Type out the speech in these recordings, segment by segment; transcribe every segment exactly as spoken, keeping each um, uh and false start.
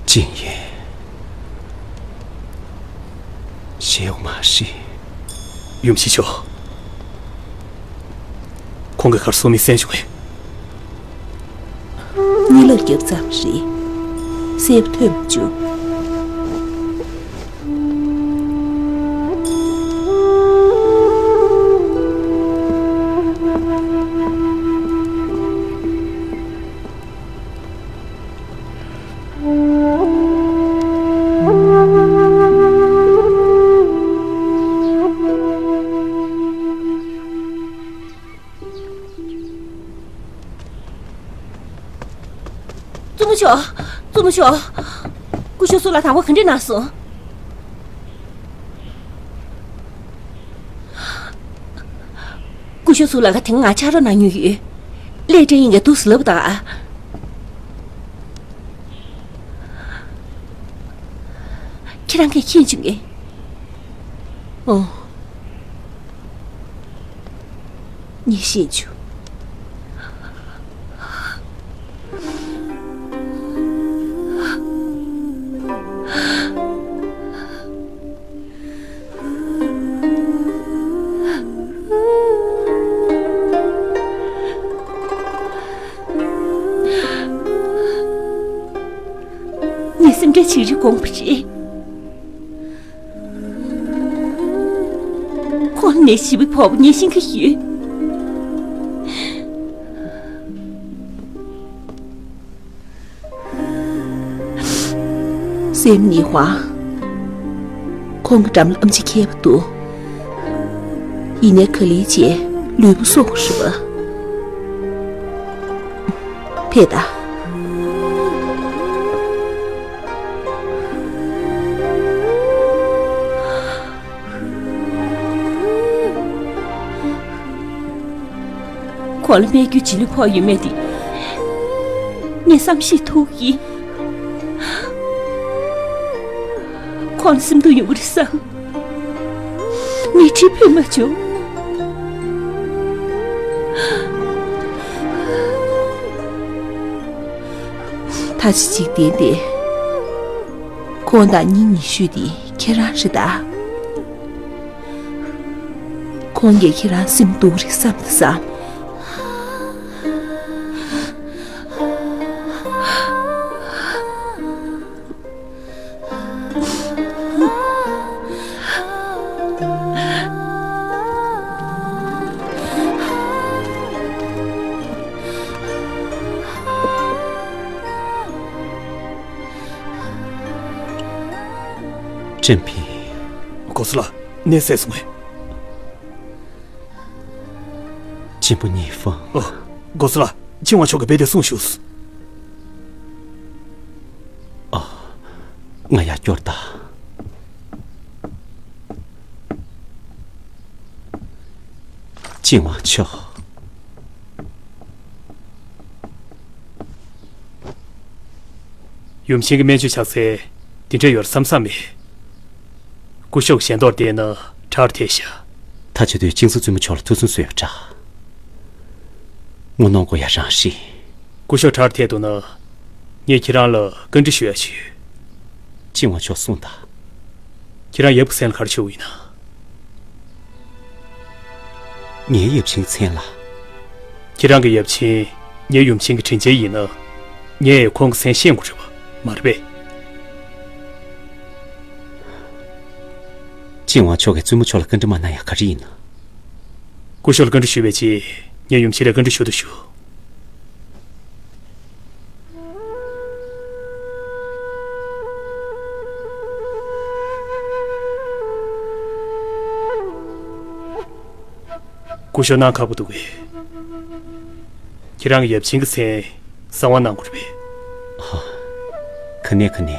ཅིང་ཡེ། ཞེའུ་མ་ཧྲི། ཡུམ་ཤི་ཆོ། ཁོང་གི་ཁར་སོ་མི་གསན་བྱུང་ངས། གཉིད་ལོག་རྒྱབ་ཙམ་རེད། གསལ་པོ་ཐོན་མ་བྱུང་། བཙུན་མོ་མཆོག་བཙུན་མོ་མཆོག་སྐུ་ཞབས་སུ་ལ་དང་པོ་ག་འདྲས་གནང་སོང་། སྐུ་ཞབས་སུ་ལ་ག་དེང་ང་ཕྱག་རོགས་གནང་མྱོང་ཡོད། ཀླད་བཀྲེས་ཡིན་ག་འདུག་ཟེར་ལབ་ད། ཁྱེད་རང་གིས་མཁྱེན་བྱུང་ངས། ཨོ། ངས་ཤེས་བྱུང་། ངའི་སེམས་ཁྲལ་བྱེད་རིགས་དགོངས་པ་རེད། ཁོང་ནས་ཞི་བའི་ཕོག་ངས་ཤེས་ཀྱི་ཡོད། སེམས་ཉིད་དབང་། ཁོང་གི་འགྲམ་ལ་ཨམ་ཆི་ཁྱེར་བ་འདུག་ཡིན་ནའི་ག་ལེར་བྱས་ལུས་པོ་གསོ་དགོས་རེད་པ། ཕེབས་དང་། ཁོང་ལ་སྨྲས་རྒྱུ་བྱེད་ལུས་ཕོག་ཡོད་མེད་དེ་ངས་བསམ་ཤེས་ཐུབ་ཀྱི། ཁོང་ལ་སེམས་སྡུག་ཡོང་གི་རེད་བསམ། ངས་ཁྲིད་ཕོད་མ་བྱུང་། ད་ཅི་འཇིག་རྟེན་འདི། ཁོང་དང་གཉེན་ཉེ་ཤོས་དེ་ཁྱེད་རང་རེད་ད། ཁོང་གིས་ཁྱེད་རང་སེམས་སྡུག་རེད་བསམ་དང་བསམ། ཀྲིན་ཕིང་། གོ་སི་ལགས། གནས་གསལ་སོང་ངས། གཅེན་པོ་ཉི་ཧྥང་། ཨོ། གོ་སི་ལགས། ཆིང་ཝང་མཆོག་གིས་རྦད་དེ་གསུངས་བཞུགས། ཨ། ང་ཡར་སྐྱོར་དང་། ཆིང་ཝང་མཆོག་ཡུམ་ཆེན་གྱི་སྨན་བཅོས་ཕྱག་འཚལ་འདི་འདྲ་ཡོད་བསམ་བསམ་མེད། སྐུ་ཞབས་ཞལ་མདོག་བལྟས་ན་དྲག་བསྡད་ཤག་ད་བྱེད་དུས་ཅིང་སུ་བཙུན་མོ་མཆོག་ལ་ཐུགས་སུན་གསོས་པ་འདྲ། ངོ་གནོང་དགོས་ཡ་རང་རེད། སྐུ་ཞབས་དྲག་བསྡད་འདུག་ན། ངས་ཁྱེད་རང་ལ་བཀའ་འདྲི་ཞུ་ཡ་ཞིག་ཡོད། ཆིང་ཝང་མཆོག་གསུངས་དང་། ཁྱེད་རང་ཡབ་ཀྱི་མཚན་ལ་ག་རེ་ཞུ་གི་ཡིན་ན། ངའི་ཡབ་ཆེན་མཚན་ལ། ཁྱེད་རང་གི་ཡབ་ཆེན་ངའི་ཡུམ་ཆེན་གྱི་དྲིན་ཅན་ཡིན་ན། ངས་ཁོང་གི་མཚན་ཤེས་དགོས་རེད་པ། མ་རེད་པས། ཆིང་ཝང་མཆོག་གིས་བཙུན་མོ་མཆོག་ལ་བཀའ་འདྲི་མ་གནང་ཡ་ག་རེ་ཡིན་ན། སྐུ་ཞབས་ལ་བཀའ་འདྲི་ཞུས་པའི་རྗེས་ངས་ཡུམ་ཆེན་ལ་བཀའ་འདྲི་ཞུ་དང་ཞུ། སྐུ་ཞབས་གནང་ཁག་པོ་འདུག་གས། ཁྱེད་རང་གི་ཡབ་ཆེན་གྱི་མཚན་གསང་བ་གནང་དགོས་རེད་པས། ཧ། ག་ནས་ག་ནས།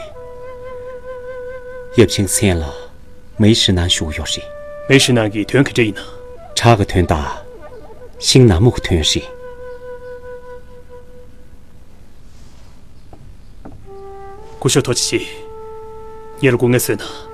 ཡབ་ཆེན་གྱི་མཚན་ལ། མའི་ཧྲི་ནན་ཞུ་གི་ཡོད་རེད། མའི་ཧྲི་ནན་གྱི་དོན་ག་འདྲ་ཡིན་ན། བྲག་གི་དོན་དང་། ཤིང་ནག་མོ་གི་དོན་རེད། སྐུ་ཞབས་ཐུགས་རྗེ་ཆེ། ངེད་ལ་སྐུ་ངལ་གསོས་གནང་།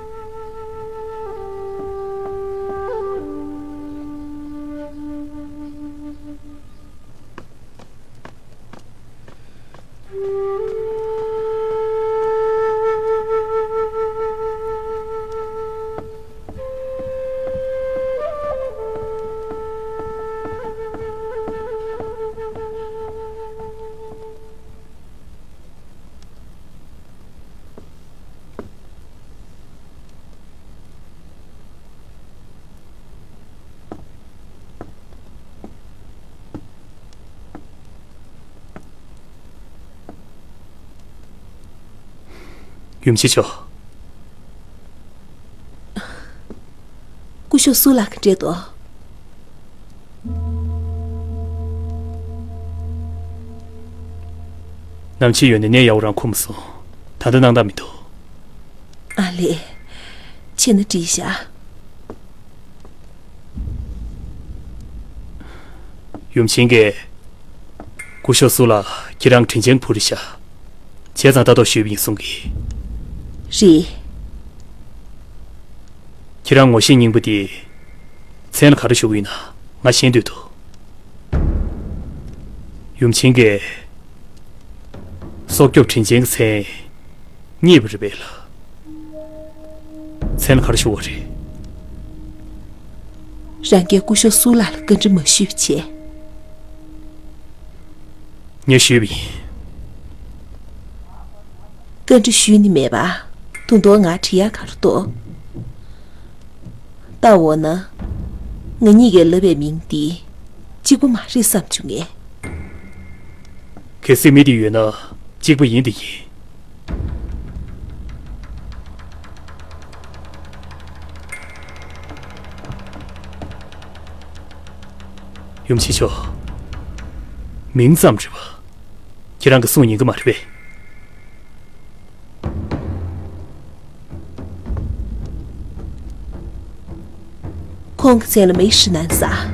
ཡུམ་ཆེན་མཆོག་སྐུ་ཞབས་སུ་ལགས་ཀྱིས་སྤྲད་དོ། ནམ་ཕྱེད་ཡོད་ནས་གནས་ཡག་པོ་རང་ཁུར་མ་སོང་། ད་ལྟ་གནང་སྟངས་མི་འདུག་ཨ་ལས། ཕྱིན་ན་འགྲིག་ཤག་ཡུམ་ཆེན་གྱིས། སྐུ་ཞབས་སུ་ལགས་ཁྱེད་རང་དྲིན་ཅན་བུ་རེད་ཤག་བྱས་ཙང་ལྟ་རྟོག་ཞུས་པ་ཡིན་གསུང་གི། རེད། ཁྱེད་རང་ངོ་ཤེས་རྙིང་པ་དེ། མཚན་ལ་ག་རེ་ཞུ་གི་ཡིན་ན་ང་ཤེས་འདོད་འདུག་ཡུམ་ཆེན་གྱིས། སྲོག་སྐྱོབ་དྲིན་ཅན་གྱི་མཚན། རྙེད་པ་རེད་པས་ལགས། མཚན་ལ་ག་རེ་ཞུ་བ་རེད། རང་གིས་སྐུ་ཞབས་སུ་ལགས་ལ་བཀའ་འདྲི་མ་ཞུས་པ་བྱས། ངས་ཞུས་པ་ཡིན། བཀའ་འདྲི་ཞུས་ནི་མེད་པ། ད་དུང་ང་དྲི་ཡག་ག་རེ་འདུག་ལྟ་འོ་ན། ང་གཉིས་ཀྱིས་ལབ་པའི་མིང་འདི། གཅིག་པ་མ་རེད་བསམ་བྱུང་ངས། གལ་སྲིད་མི་དེ་ཡོད་ན་གཅིག་པ་ཡིན་དེ་ཡིན། ཡུམ་ཆེན་མཆོག་མིང་ཙམ་རེད་པ། ཁྱེད་རང་གིས་གསུང་ཉན་གི་མ་རེད་པས། ཁོང་གི་མཚན་ལ་梅世南ཟེར།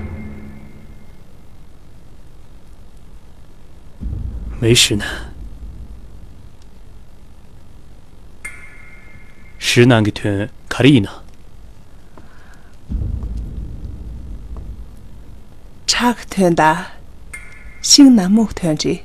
梅世南། ཞིར་ནང་གི་དོན་ག་རེ་ཡིན་ན། བྲག་གི་དོན་དང་། ཤིང་ནགས་མུག་དོན་རེད།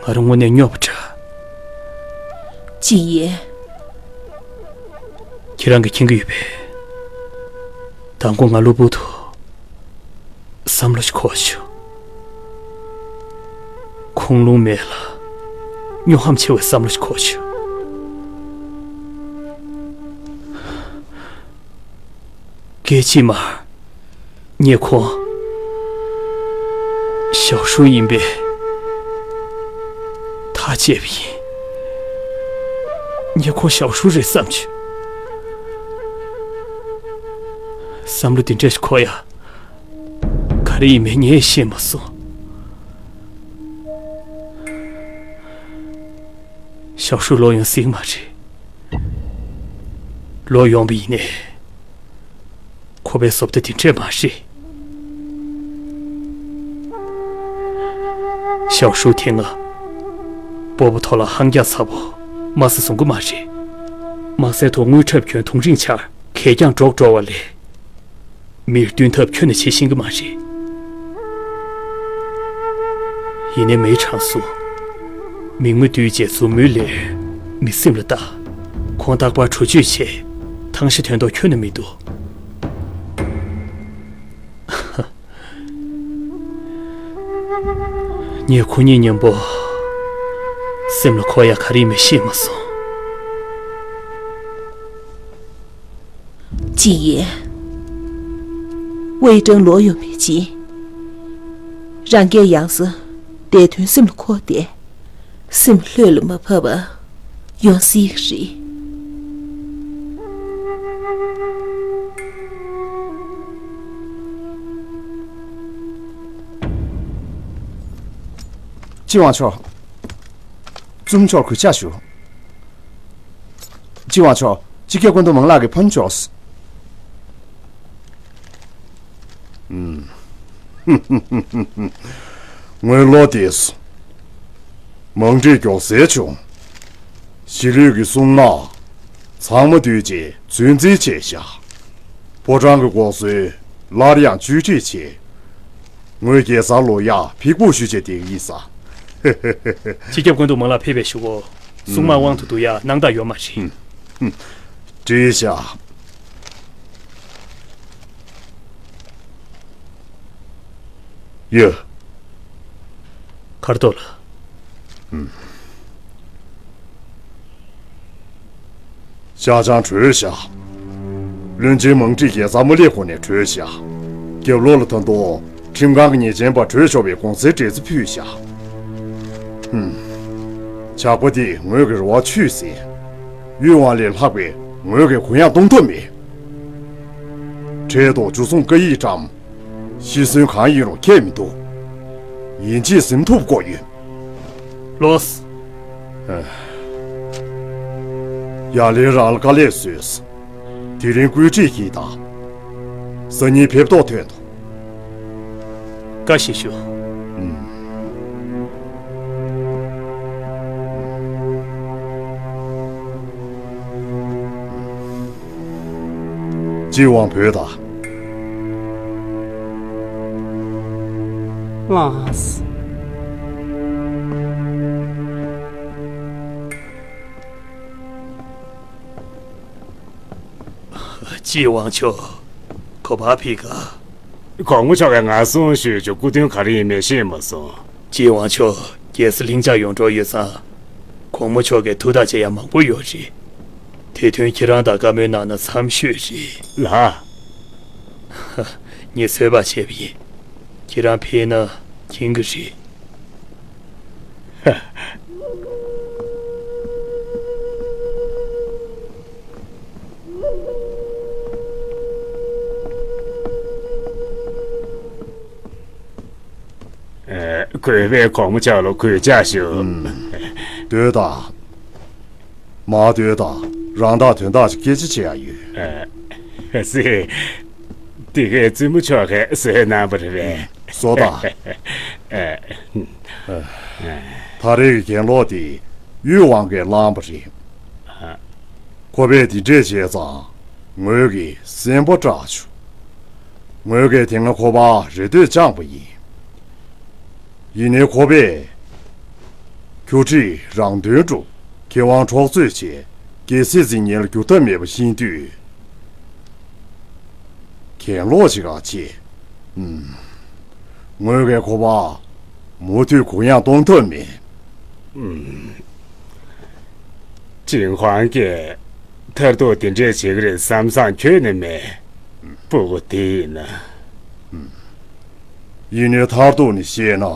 ང་རང་དངོས་གནས་སྨྱོ་བ་འདྲ། ཅི་ཡིན། ཁྱེད་རང་གིས་མཁྱེན་གྱི་ཡོད་པས། དང་པོ་ང་གློ་བུར་དུ། བསམ་བློ་ཞིག་འཁོར་བྱུང་། ཁུངས་ལུང་མེད་ལ། སྨྱོ་ཧམ་ཆེ་བའི་བསམ་བློ་ཞིག་འཁོར་བྱུང་། སྐད་ཅིག་མར། ངས་ཁོང་། ཞའོ་ཧྲུའུ་ཡིན་པས། ཐག་བཅད་པ་ཡིན། ངས་ཁོང་ཞའོ་ཧྲུའུ་རེད་བསམ་བྱུང་། བསམ་བློ་འདི་འདྲ་ཞིག་འཁོར་ཡ། ག་རེ་ཡིན་མིན་ངས་ཤེས་མ་སོང་། ཞའོ་ཧྲུའུ་ལོག་ཡོང་སྲིད་མ་རེད། ལོག་ཡོང་བ་ཡིན་ནའི། ཁོ་པའི་བཟོ་ལྟ་དེ་འདྲས་མ་རེད། ཞའོ་ཧྲུའུ་དེ་སྔ། སྤོབས་པ་ཐོག་ལ་ཧང་རྒྱག་ཚ་པོ། དམའ་ས་བཟུང་གི་མ་རེད། དམའ་སའི་ཐོག་དངུལ་ཁྲབ་གྱོན་དུང་རིང་འཕྱར། གད་རྒྱངས་སྒྲོག་འགྲོ་བ་ལས། མིར་བསྟུན་ཐབས་ཁྱོན་ནས་བྱེད་ཤེས་ཀྱི་མ་རེད། ཡིན་ནའི་མེའི་གྲངས་སུ། མིག་མ་བསྡུས་རྗེས་མཛུབ་མོའི་ལེར། མི་སེམས་ལ་བལྟ། ཁོང་རྟག་པར་བྲོ་བཅོས་བྱེད། ཐང་ཤ་དོན་ཐོག་ཁྱོན་ནས་མི་འདུག་ངས་ཁོ་གཉིས་མཉམ་པོ། སེམས་ལ་འཁོར་ཡ་ག་རེ་ཡིན་མིན་ཤེས་མ་སོང་། ཅིན་ཡེ། ཝེ་ཀྲང་ལོག་ཡོང་མེད་ཅིང་། རང་གིས་ཡང་སེ་འདས་དོན་སེམས་ལ་འཁོར་ཏེ། སེམས་ལྷོད་ལ་མ་བབས་པ་ཡོང་སྲིད་རེད། ཅི་ཝང་ཆོ། ཙུམ་ཆོར་གུས་ཕྱག་ཞུ། ཅི་ཝང་ཆོ། སྤྱི་ཁྱབ་ཀུན་ཏུ་མང་ལགས་ཀྱི་ཕོན་ཅོས། ཨུམ། ངོས་ལོ་དེས། མང་འདྲིས་མགྱོགས་སེ་བྱུང་། གཞིས་ལུས་ཀྱི་སྲུང་དམག་ཚང་མ་བསྡུས་རྗེས་རྫུན་རྩིས་བྱས་ཤག་ཕོ་བྲང་གི་སྒོ་སྲོལ་སླར་ཡང་བཅོས་སྒྲིག་བྱས། ངོས་རྒྱལ་སར་ལོག་ཡག་ཕྱིར་འབུད་ཞུ་བྱས་བསྡད་ཀྱི་ཡིན་ས། སྤྱི་ཁྱབ་ཀུན་ཏུ་མང་ལགས་ཕེབས་པའི་གཞུག་གུ། སྲུང་མ་དབང་དུ་བསྡུ་ཡ་སྣང་དག་ཡོད་མ་རེད། བྲིས་བཞག་ཡོད། ཁར་ཏོ་ལ། ཤ་ཆང་བྲོས་བཞག་བློན་ཆེན་མང་ཁྲིད་རྒྱལ་ས་མ་སླེབས་གོང་ནས་བྲོས་བཞག་རྒྱབ་ལོགས་ལ་ད་དུང་ཁྲིམས་ཁང་གི་ཉེས་ཅན་པ་བྲོས་ཤོར་བའི་དགོངས་སེལ་འབྲས་རྩི་ཕུལ་བཞག་ཧུམ། ཇག་པ་འདིས་ངོས་ཀྱི་རེ་བ་ཆུད་ཟོས། ཡུལ་དབང་ལས་ལྷག་པའི་ངོས་ཀྱི་གུ་ཡངས་གཏོང་ཐབས་མེད། འཕྲལ་དུ་འཇུ་བཟུང་བཀའ་ཡིག་བཀྲམ། ཤི་གསོན་གང་ཡིན་རུང་ཁྱད་མི་འདུག་ཡིན་གཅིག་ཟིན་ཐུབ་དགོས་ཡོད། ལོས། ཡ་ལན་རང་ལ་དཀའ་ལས་བཟོས། དེ་རིང་བཀོད་སྒྲིག་གྱིས་དང་། སང་ཉིན་ཕེབས་ཐོག་ཐོན་ཐོག་བཀའ་བཞིན་ཞུ། ཅི་དབང་བོད་དང་། ལགས། ཅི་དབང་ཕྱུག་ག་པར་ཕེབས་ག་གོང་མ་མཆོག་གིས་ང་སོང་ཞུས་བྱུང་། སྐུ་མདུན་ག་རེ་ཡིན་མིན་ཤེས་མ་སོང་། ཅི་དབང་ཕྱུག་རྒྱལ་སྲིད་ལྷིང་འཇགས་ཡོང་འགྲོ་ཡོད་ཙང་། གོང་མ་མཆོག་གིས་ཐུགས་ཐག་བཅད་ཡ་མང་པོ་ཡོད་རེད། དེ་དོན་ཁྱེད་རང་དང་བཀའ་མོལ་གནང་ན་འཚམས་ཤོས་རེད། ལགས། ངས་ཚོད་དཔག་བྱས་པ་ཡིན། ཁྱེད་རང་ཕེབས་ན་མཁྱེན་གྱི་རེད། ཨ། གུས་པས་གོང་མ་མཆོག་ལ་གུས་ཕྱག་ཞུ། སྡོད་དང་། མར་སྡོད་དང་། རང་ཐག་དོན་དག་ཅིག་སྐད་ཆ་བྱེད་ཡ་ཡོད། ཨ། སེ། འདི་གའི་བཙུན་མོ་མཆོག་གིས་བཟོས་གནང་བ་རེད་པས། བཟོ་དང་། ཨ། ད་རེས་ཀྱི་གྱེན་ལོག་དེ་ཡུལ་དབང་གིས་བླངས་པ་རེད། ཨ། ཁོ་པས་དེ་འདྲས་བྱས་ཙང་ངོས་ཀྱི་སེམས་པ་སྐྲག་བྱུང་། ངོས་ཀྱིས་དེ་སྔ་ཁོ་པར་རེ་ལྟོས་བཅངས་པ་ཡིན། ཡིན་ནའི་ཁོ་པས་ཁྱོད་ཁྲིད་རང་དོན་སྒྲུབ། མཁས་དབང་འཕྲོག་རྩོད་བྱས། རྒྱལ་སྲིད་འཛིན་མཁན་ལ་འགྱུར་ཐབས་མེད་པ་ཤེས་དུས། གྱེན་ལོག་བྱེད་ག་བྱེད། ཨུམ། ངོས་ཀྱིས་ཁོ་པ་མུ་མཐུད་གུ་ཡངས་གཏོང་ཐབས་མེད། ཨུམ། ཅིན་ཧུང་གིས་མཐར་ཐུག་དེ་འདྲས་བྱེད་ཀྱི་རེད་བསམ་བསམ་ཁྱོན་ནས་མེད། སྤུ་གུ་དེ་ཡིན་ན། ཡིན་ནའི་མཐར་ཐུག་ནས་བཤད་ན།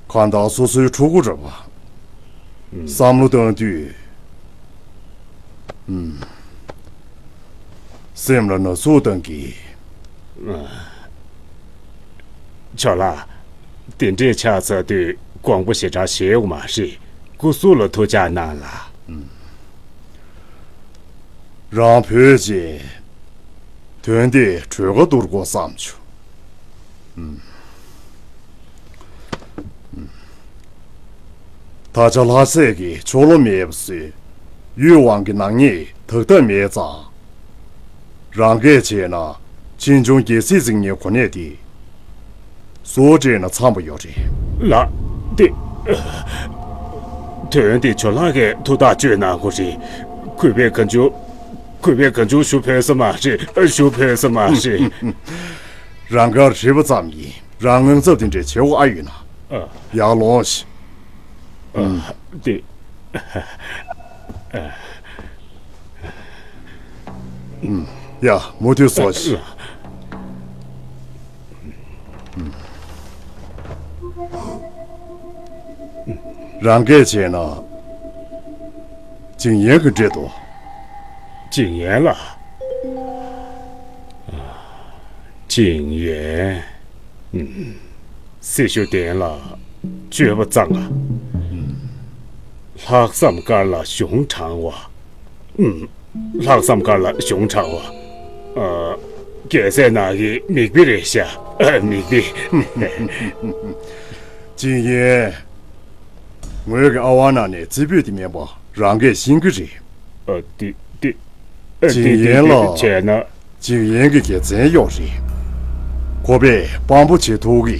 གང་ལྟར་སོ་སོའི་ཕྲུ་གུ་རེད་པ། བསམ་བློ་བཏང་དུས། སེམས་ལ་ན་ཟུག་བཏང་གི། ཇོ་ལགས། དེ་འདྲས་ཆགས་ཚར་དུས་དགོངས་པ་ཞེ་དྲག་བཞེས་དགོས་མ་རེད། སྐུ་གཟུགས་ལ་ཐུགས་ཅག་གནང་ལ། རང་བོད་ཅེས། དོན་དེ་གྲོས་ཁ་བསྡུར་དགོས་བསམ་བྱུང་། ད་ཆ་ལྷ་སྲས་ཀྱིས་ཕྱོགས་ལྷུང་མེད་པ་བཟོས། ཡུལ་དབང་གི་ནག་ཉེས་དག་ཐབས་མེད་ཙང་། རང་སྐད་བྱས་ན་ཕྱིས་འབྱུང་རྒྱལ་སྲིད་འཛིན་མཁན་གོ་གནས་དེ། སྲོག་སྤྲད་ན་འཚམས་པ་ཡོད་རེད། ལགས། དེ། དོན་དེ་ཇོ་ལགས་ཀྱིས་ཐུགས་ཐག་གཅོད་གནང་དགོས་རེད། གུས་པས་གང་བྱུང་། གུས་པས་གང་བྱུང་ཞུ་ཕོད་ས་མ་རེད། ཞུ་ཕོད་ས་མ་རེད། རང་དགར་བྲིས་པ་ཙམ་ཡིན། རང་ངོས་ཚབ་དེ་འདྲའི་བྱེད་དགོས་ཨ་ཡོད་ན། ཨ། ཡར་ལོངས་ཤིག་ཨ། དེ། ཡ། མུ་མཐུད་སོང་ཞིག་རང་སྐད་བྱས་ན། ཅིང་ཡན་གྱིས་འདྲི་དོ། ཅིང་ཡན་ལགས། ཅིང་ཡན། སྲི་ཞུ་གདན་ལ་སྤྱོད་པ་གཙང་ང་། ལྷག་བསམ་དཀར་ལ་གཞུང་དྲང་བ། ལྷག་བསམ་དཀར་ལ་གཞུང་དྲང་བ། ཨ། རྒྱལ་སྲས་ནག་གི་མིག་དཔེ་རེད་ཤག་ཨ། མིག་དཔེ། ཅིང་ཡན། ངོས་ཀྱི་ཨ་ཝང་ནང་ནས་རྩེ་ཕུད་དེ་མིན་པ་རང་གིས་ཤེས་ཀྱི་རེད། ཨ། དེ་དེ། ཨ། དེ་ཅིང་ཡན་ལགས། བྱས་ན། ཅིང་ཡན་གྱི་དགེ་མཚན་ཡོད་རེད། ཁོ་པས་དཔང་པོ་བྱེད་ཐུབ་གི།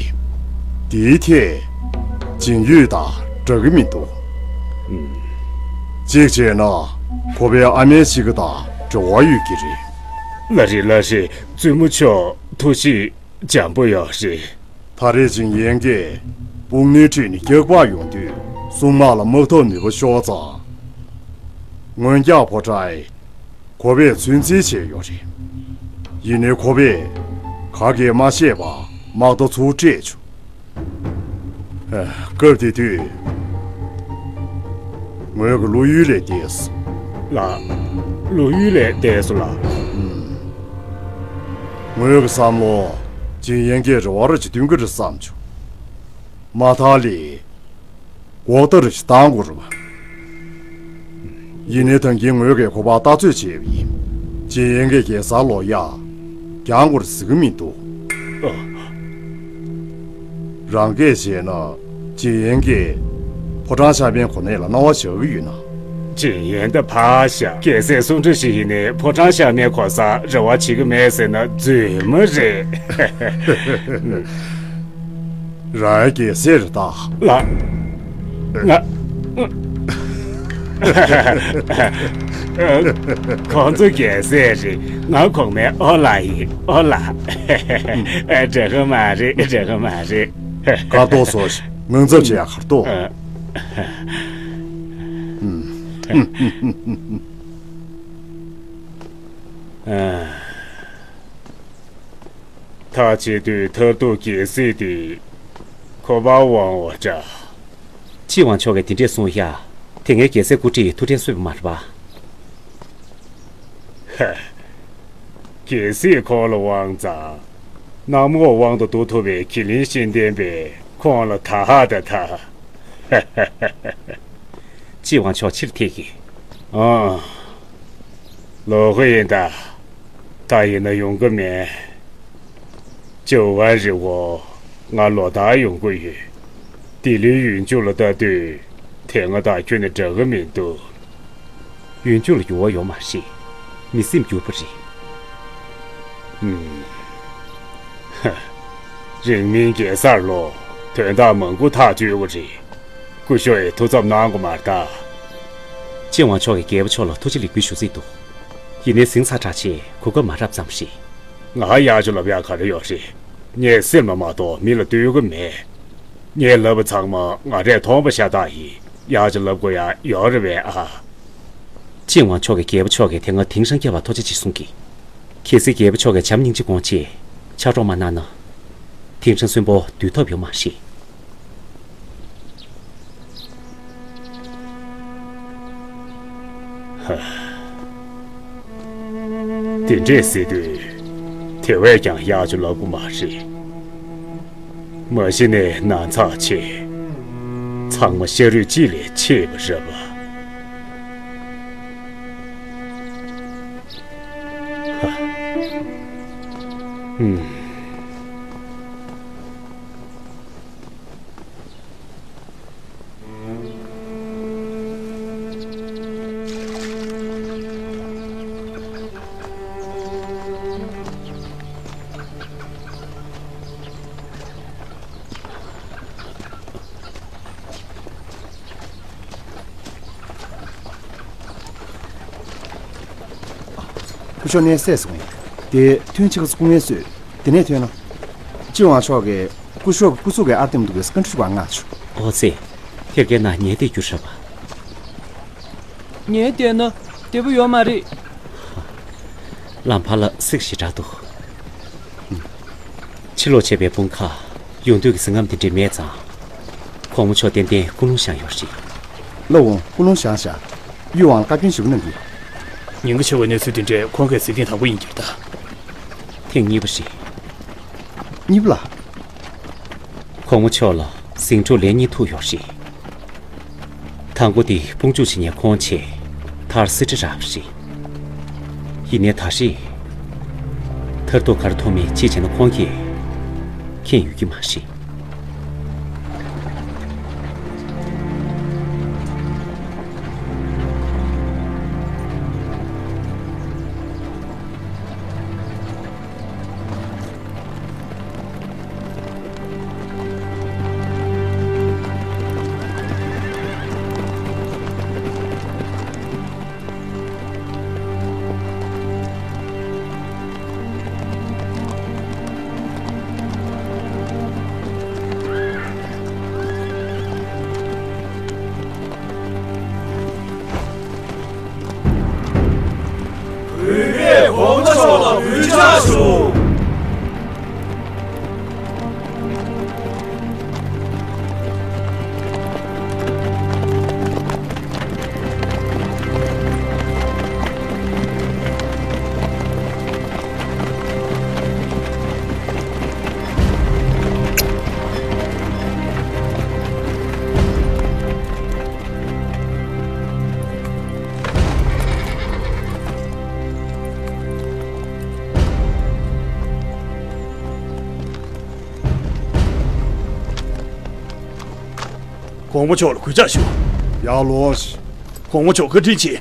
དེའི་ཐད། ཅིང་ཡུས་དང་འདྲ་གི་མི་འདུག་གཅིག་བྱས་ན། ཁོ་པའི་ཨ་མའི་གཅིག་གི་དང་འབྲེལ་བ་ཡོད་ཀྱི་རེད། ལགས་རེད། ལགས་རེད། བཙུན་མོ་མཆོག་ཐུགས་གཤིས་འཇམ་པོ་ཡོད་རེད། ད་རེས་ཅིང་ཡན་གྱིས་དཔུང་སྣེའི་ཁྲོད་ནས་སྐྱག་པ་ཡོང་དུས། སྲུང་དམག་ལ་དམག་འཐབ་ནུས་པ་ཤོར་ཙང་། རྔོན་རྒྱག་ཕོ་བྲང་ཁོ་པས་ཚུན་རྩིས་བྱས་ཡོད་རེད། ཡིན་ནའི་ཁོ་པས་ག་གེ་མ་བཤད་པར་དམག་རྟ་ཚུར་སྤྲད་བྱུང་། ཨ། སྐབས་དེ་དུས་ངོས་ཀྱི་བློ་ཡུལ་ལས་འདས་སོང་། ལགས། བློ་ཡུལ་ལས་འདས་སོང་ལགས། ཨུམ། ངོས་ཀྱི་བསམ་བློ་ཅིང་ཡན་གྱིས་རེ་བ་ར་ཅིག་སྟོན་གྱི་རེད་བསམ་བྱུང་། མ་མཐའ་ལས། གོ་བརྡ་རེ་ཞིག་བཏང་དགོས་རེད་པ། ཡིན་ནའི་ད་གིན་ངོས་ཀྱིས་ཁོ་པར་ལྟ་ཚོད་བྱས་པ་ཡིན། ཅིང་ཡན་གྱིས་རྒྱལ་སར་ལོག་ཡ་རྒྱག་དགོས་རེད་ཟེར་གྱི་མི་འདུག། ཨ། རང་སྐད་བཤད་ན། ཅིང་ཡན་གྱིས་ཕོ་བྲང་ཤར་པའི་གོ་གནས་ལ་སྣང་བ་བཞག་གི་ཡོད་ན། ཅིང་ཡན་ད་ཕར་བཞག། རྒྱལ་སྲས་སུ་འདྲ་ཞིག་ཡིན་ནའི་ཕོ་བྲང་ཤར་མའི་གོ་སར་རེ་བ་བྱེད་ཀྱི་མེད་ཟེར་ན་རྫུན་མ་རེད། རང་རྒྱལ་སྲས་རེད་ད། ལགས། ང་། ཁོང་ཚོ་རྒྱལ་སྲས་རེད། ང་གོང་མའི་ཨོ་ལགས་ཡིན། ཨོ་ལགས། ཨ། འདྲ་གི་མ་རེད། འདྲ་གི་མ་རེད། ཁ་ཏོག་སོ། ངང་ཚབ་བྱེད་ཡ་ཁར་ཏོག། ཨ། ཨ། ཐག་བཅད་དུས་མཐར་ཐུག་རྒྱལ་སྲིད་དེ་ཁོ་པར་དབང་བ་འདྲ། ཅི་ཝང་མཆོག་གིས་དེ་འདྲས་གསུངས་ཡ། དེ་སྔའི་རྒྱལ་སྲས་སྐུ་ཁྲིད་ཐུགས་ཕྲན་གསོས་པ་མ་རེད་པ། ཧ། རྒྱལ་སྲིད་ཁོང་ལ་དབང་ཙང་། གནམ་འོག་དབང་དུ་བསྡུ་ཐུབ་པའི་གྱི་ལིང་ཤེས་ལྡན་པས་ཁོང་ལ་ད་ཧ་ད་ད། ཅི་ཝང་མཆོག་ཕྱིར་ཐད་ཀྱིས། ཨང་། ལོག་གི་ཡིན་ད། ད་ཡིན་ན་ཡོང་གི་མེད། ཅོ་ཝན་རི་བོ། ང་ལོ་ལྟར་ཡོང་གི་ཡོད། ལྡི་ལིའི་ཡུལ་ཕྱོགས་ལ་ལྟ་དུས། དེ་སྔ་དང་ཁྱོན་ནས་འདྲ་གི་མི་འདུག། ཡུལ་ཕྱོགས་ལ་འགྱུར་བ་ཡོད་མ་རེད། མི་སེམས་འགྱུར་བ་རེད། ཨུམ། ཧ། རིང་མིན་རྒྱལ་སར་ལོ། དོན་དག་མང་པོ་ཐག་གཅོད་དགོས་རེད། སྐུ་ཞབས་ཡིས་ཐུགས་འཚབ་གནང་དགོས་མ་རེད་ད། ཅི་ཝང་མཆོག་གིས་རྒྱལ་པོ་མཆོག་ལ་ཐུགས་རྗེ་ལེགས་འབུལ་ཞུ་རྩིས་འདུག། ཡིན་ནའི་ཟིང་ཚ་དྲགས་བྱས་གོ་སྐབས་མ་རག་ཙམ་རེད། ང་གཡག་ཆུ་ལབ་ཡག་ག་རེ་ཡོད་རེད། ངས་སེམས་ལ་མ་གཏོགས་མི་ལ་ལྟོས་གི་མེད། ངས་ལབ་པ་ཚང་མ་ང་རས་མཐོང་པ་ཤ་སྟག་ཡིན། གཡག་ཆུ་ལབ་དགོས་ཡག་ཡོད་རེད་པས་ཨ། ཅི་ཝང་མཆོག་གིས་རྒྱལ་པོ་མཆོག་གིས་དེ་སྔ་དིང་ཧྲང་སྐྱེ་བ་ཐུགས་རྗེ་ཆེ་གསུང་གི། གལ་སྲིད་རྒྱལ་པོ་མཆོག་གིས་བྱམས་སྙིང་རྗེ་དགོངས་བྱས་ཕྱག་རོགས་མ་གནང་ན། དིང་ཧྲང་གསོན་པོ་སྡོད་ཐབས་ཡོད་མ་རེད། ཧ། དེ་འདྲས་ཟེར་དུས། དེ་བས་ཀྱང་གཡག་ཆུ་ལབ་དགོས་མ་རེད། མ་གཞི་ནས་ན་ཚ་ཆེ། ཚང་མ་ཤ་རུས་གཅིག་ལས་ཆད་པ་རེད་པ། ཧ། ཧུམ། སྐུ་ཞབས་ནས་བསད་སོང་ཡིན། དེ་ཐུན་ཆིག་སྐུ་ངལ་གསོས། དེ་ནས་ཐོན་ན། ཅི་ཝང་མཆོག་གིས་སྐུ་ཞབས་ཀྱི་སྐུ་གཟུགས་ཀྱི་ཨར་ཏེ་མ་འདུག་པས་བཀའ་འཁྲོལ་བ་མངགས་བྱུང་། ཨོ་ཙི། ཐེར་གའི་ནང་ཉལ་བསྡད་རྒྱུ་རེད་པ། ཉལ་བསྡད་ན་བདེ་པོ་ཡོད་མ་རེད། ལམ་བར་ལ་སིག་ཞེ་དྲག་འདུག། ཕྱིར་ལོག་བྱས་པའི་དཔུང་ཁག་ཡོང་དུས་ཀྱི་ཟིང་ངམ་དེ་འདྲས་མེད་ཙང་། གོང་མ་མཆོག་ཏན་ཏན་ཀུན་སློང་བཞག་ཡོད་རེད། སློབ་དཔོན་ཀུན་སློང་བཞག་བཞག། ཡུལ་དབང་ལ་བཀའ་བཀྱོན་ཞུ་གི་གནང་གི། ཉེན་ཁ་ཆེ་བའི་གནས་ཚུལ་དེ་འདྲས་ཁོང་གིས་གཟིགས་ཐེངས་དང་པོ་ཡིན་གྱི་རེད་ད། ཐེངས་གཉིས་པ་རེད། གཉིས་པ་ལ། གོང་མ་མཆོག་ལ་ཟིང་འཁྲུག་ལན་གཉིས་ཐུག་ཡོད་རེད། དང་པོ་དེ་དཔུང་འཇུག་བྱེད་མཁན་ཁོང་བྱས། མཐར་གསེར་ཁྲི་རག་པ་རེད། ཡིན་ནའི་ད་རེས། མཐར་ཐུག་ག་རེ་ཐོན་མིན་ཅིག་བྱས་ན་ཁོང་གིས་མཁྱེན་ཡོད་ཀྱི་མ་རེད། ཞུ། གོང་མ་མཆོག་ལ་གུས་ཕྱག་ཞུ། ཡར་ལོངས་ཤིག། གོང་མ་མཆོག་བཀའ་དྲིན་ཆེ།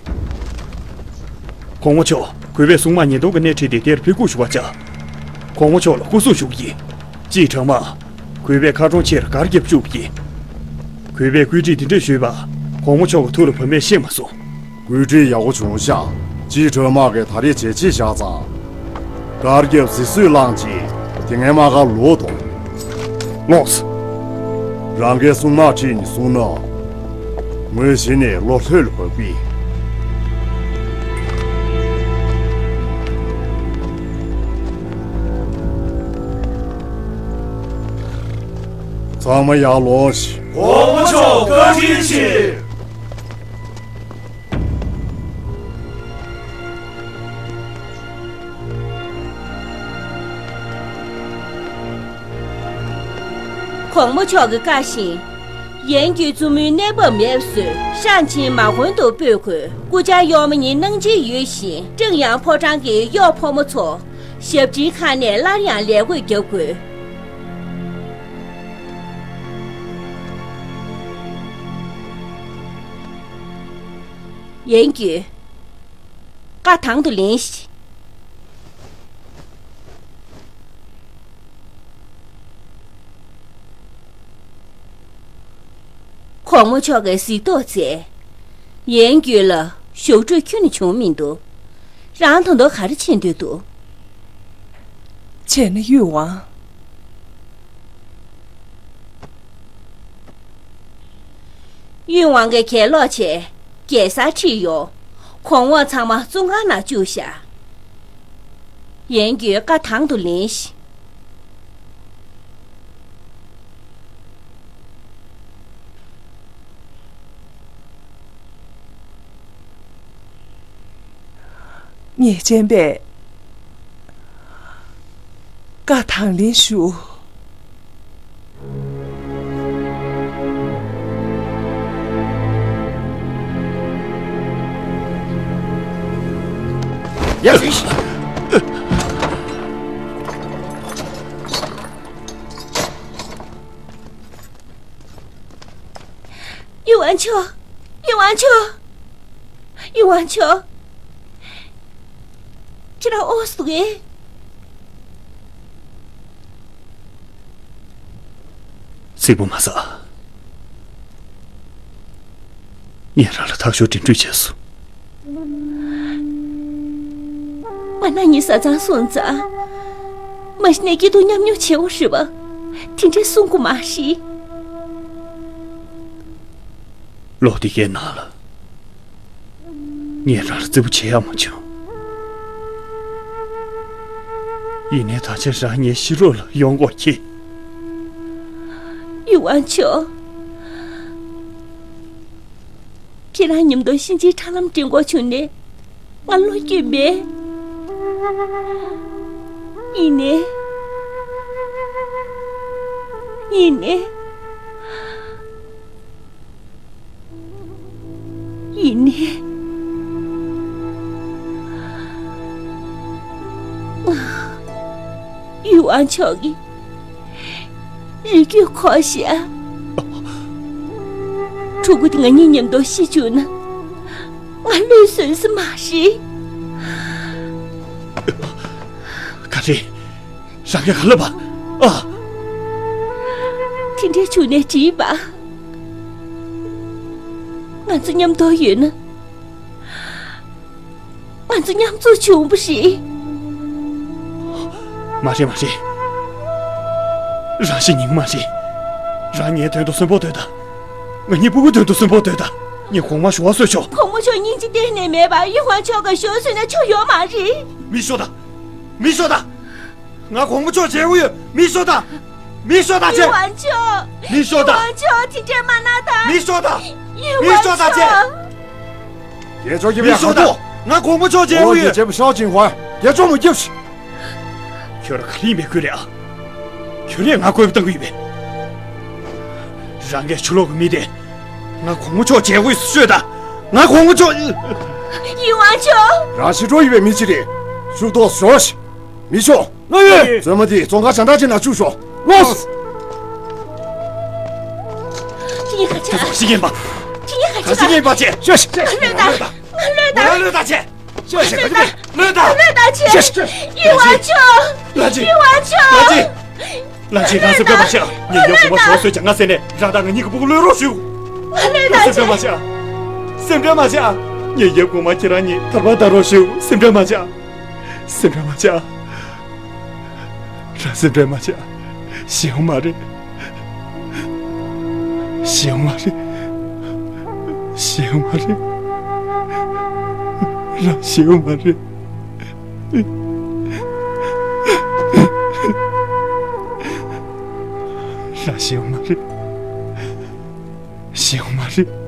གོང་མ་མཆོག་གུས་པས་སྲུང་དམག་ཉེན་རྟོག་གི་སྣེ་ཁྲིད་དེ་དེར་ཕེབས་སྒུག་ཞུ་བར་བྱ། གོང་མ་མཆོག་ལ་སྐུ་གཟུགས་ཞུ་གི་ཡིན། ཅི་དྲག་མ། གུས་པས་མཁར་གྲོང་ཕྱིར་གར་རྒྱབ་བཅུག་གི་ཡིན། གུས་པས་བཀོད་སྒྲིག་འདི་འདྲ་ཞུས་པ། གོང་མ་མཆོག་གི་ཐུགས་ལ་བབ་མེད་ཤེས་མ་སོང་། བཀོད་སྒྲིག་ཡག་པོ་བྱུང་ཤག། ཅི་དྲག་མ་གིས་ད་རེས་བྱས་རྗེས་བཞག་ཙང་། གར་རྒྱབ་གཟི་བསོད་བླངས་རྗེས་དེ་སྔའི་དམག་སྒར་ལོག་དང་། ལོངས། རང་གིས་སྲུང་དམག་ཁྲིད་ནས་སོང་ན། ངོས་གཞི་ནས་ལོ་ལྷོད་ལ་བབས་པས། ཚང་མ་ཡར་ལོངས་ཤིག། གོང་མ་མཆོག་བཀའ་དྲིན་ཆེ། གོང་མ་མཆོག་གི་བཀའ་བཞིན། ཡན་གྱི་བཙུན་མོའི་གནས་བབ་མེད་པ་བཟོས། ཤང་ཆེན་མ་དགོན་དུ་སྤོས་དགོས། སྐུ་བཅར་གཡོག་མོ་གཉིས་གནང་སྦྱིན་ཡོད་བཞིན། ཀྲེང་ཡང་ཕོ་བྲང་གི་གཡོག་ཕོ་མོ་ཚོ་ཞབས་ཕྱིའི་ཁང་ནས་སླར་ཡང་ལས་བགོས་རྒྱབ་དགོས། ཡན་གྱི། བཀའ་དང་དུ་ལེན་ཞིག། གོང་མ་མཆོག་གིས་གཟིགས་རྟོག་མཛད། ཡན་གྱི་ལ་ཞོགས་དྲུག་ཁྱོན་ནས་བྱུང་མི་འདུག། རང་ད་དུང་ག་རེ་བྱེད་འདོད་འདུག། བྱས་ན་ཡུས་ཝང་། ཡུས་ཝང་གིས་གྱེན་ལོག་བྱས། རྒྱལ་སར་ཁྲིད་ཡོང་། གོང་འོག་ཚང་མ་བཙོན་ཁང་ནང་བཅུག་བཞག། ཡན་གྱི་བཀའ་དང་དུ་ལེན་ཞིག། ཉེས་ཅན་པས་བཀའ་དང་ལེན་ཞུ། ཡུས་ཝང་ཆོ། ཡུས་ཝང་ཆོ། ཡུས་ཝང་ཆོ། ཁྱེད་རང་འོ་སུ་གེ། ཚིག་པ་མ་ཟ། ངས་རང་ལ་ཐག་ཞོགས་འགྲན་བསྡུར་བྱས་སོང་། ང་ན་ཉི་ཟ་ཚང་སོང་ཙང་། མ་གཞི་ནས་སྐྱིད་སྡུག་མཉམ་མྱོང་བྱེད་འོ་ཧྲི་བ། དེ་འདྲའི་གསུང་གི་མ་ཧྲི། ལོ་དེ་གའི་ནང་ལ། ངས་རང་ལ་བརྩི་བོ་བྱེད་ཡག་མ་བྱུང་། ཡིན་ནའི་ད་ཆ་རང་ངའི་ཤི་རོགས་ལ་ཡོང་དགོས་ཀྱི། ཡུས་ཝང་ཆོ། ཁྱེད་རང་མཉམ་དུ་གཤིན་རྗེའི་ཁྲ་ལམ་འདྲེན་དགོས་བྱུང་ནས་ང་བློ་འགྱོད་མེད། ཡིན་ནའི། ཡིན་ནའི། ཡིན་ནའི། ཡུས་ཝང་ཆོ་གི་རིགས་རྒྱུད་ཁོག་བཞག། ཕྲུ་གུ་དེ་ང་གཉིས་མཉམ་དུ་ཤི་བཅུག་ན་ང་བློས་བཟོད་ས་མ་རེད། ག་རེ། རང་གིས་ག་ལབ་པ། ཨ། དེ་འདྲའི་བྱུང་ནས་དྲིས་པ། ང་ཚོ་མཉམ་དུ་ཡོད་ན། ང་ཚོ་མཉམ་འཛོམས་བྱུང་བ་རེད། མ་རེད་མ་རེད། རང་ཤི་ཉིན་མ་རེད། རང་ངའི་དོན་དུ་གསོན་པོ་སྡོད་དང་། ང་གཉིས་སྤུ་གུའི་དོན་དུ་གསོན་པོ་སྡོད་དང་། ངས་གོང་མ་ཞུ་བ་གསོས་ཆོག། གོང་མ་མཆོག་སྙིང་རྗེ་གཏན་ནས་མེད་པར་ཡུས་ཝང་ཆོ་ག་ཞུ་བ་གསོས་ན་ཆོ་ཡོད་མ་རེད། མི་ཤོག་དང་། མི་ཤོག་དང་། ང་གོང་མ་མཆོག་མཇལ་དགོས་ཡོད། མི་ཤོག་དང་། མི་ཤོག་དང་། ཡིད་དབང་མཆོག་མི་ཤོག་དང་། ཡིད་དབང་མཆོག་དེ་འདྲས་མ་གནང་དང་། མི་ཤོག་དང་། ཡིད་མི་ཤོག་དང་། དབང་མཆོག་རྒྱལ་ཕྱོགས་ཀྱི་མི་ཤོག་དང་། ང་གོང་མ་མཆོག་མཇལ་དགོས་ཡོད། རྒྱལ་པོ་ཤའོ་ཅིན་ཧྭ་རྒྱལ་ཕྱོགས་མ་རྒྱབ་ཤིག་ཁྱོད་རང་ག་ལེ་ཡིན་པའི་ཁུལ་རེད་ཨ། ཁྱོད་རས་ང་བཀོད་པ་བཏང་གི་ཡོད་པས། རང་གིས་ཕྱི་ལོགས་ཀྱི་མི་དེ། ང་གོང་མ་མཆོག་མཇལ་དགོས་ཤོད་དང་། ང་གོང་མ་མཆོག་ཡིད་དབང་མཆོག་རང་ཤི་འགྲོ་ཡི་བའི་མི་ཅི་རེད། ཤུགས་ཏོག་ཞོག་ཤིག་མི་ཤོག་ལོ་ཡོད། བཙུན་མ་དེ་བཙོན་ཁང་བྱང་བདག་ཅིག་ནང་བཅུག་ཤོག་ལོས། ཁྱེད་ཉིད་ག་ཆ། ཁྱེད་ཚོ་ཤི་མཁན་པ། ཁྱེད་ཉིད་ག་ཆ། ཤི་མཁན་པ་ཅེ། ཤོད་ཤིག་ང་ལོས་དང་། ང་ལོས་དང་། ང་ལོས་དང་ཅེ། ཤོད་ཤིག་ང་ལོས་དང་། ང་ལོས་དང་ཅེ། ཤོད་ཤིག་ཡིད་དབང་མཆོག་ལ་ཅི། ཡིད་དབང་མཆོག་ལ་ཅི། ལ་ཅི། ང་སེམས་ཁྲལ་མ་བྱེད། ངས་ཡབ་གོང་མ་ཞོ་སོས་ཀྱང་ང་ཟེར་ནས་རང་དང་ང་གཉིས་ཀྱི་ཕྲུ་གུ་གློད་རོགས་ཞུ། ང་ལོས་དང་ཅེ། སེམས་ཁྲལ་མ་བྱེད། སེམས་ཁྲལ་མ་བྱེད། ངས་ཡབ་གོང་མ་ཁྱེད་རང་གཉིས་ཐར་པ་བཏང་རོགས་ཞུ། སེམས་ཁྲལ་མ་བྱེད། སེམས་ཁྲལ་མ་བྱེད། རང་སེམས་ཁྲལ་མ་བྱེད། ཤི་ཡོང་མ་རེད། ཤི་ཡོང་མ་རེད། ཤི་ཡོང་མ་རེད། རང་ཤི་ཡོང་མ་རེད། རང་ཤི་ཡོང་མ་རེད། ཤི་ཡོང་མ་རེད།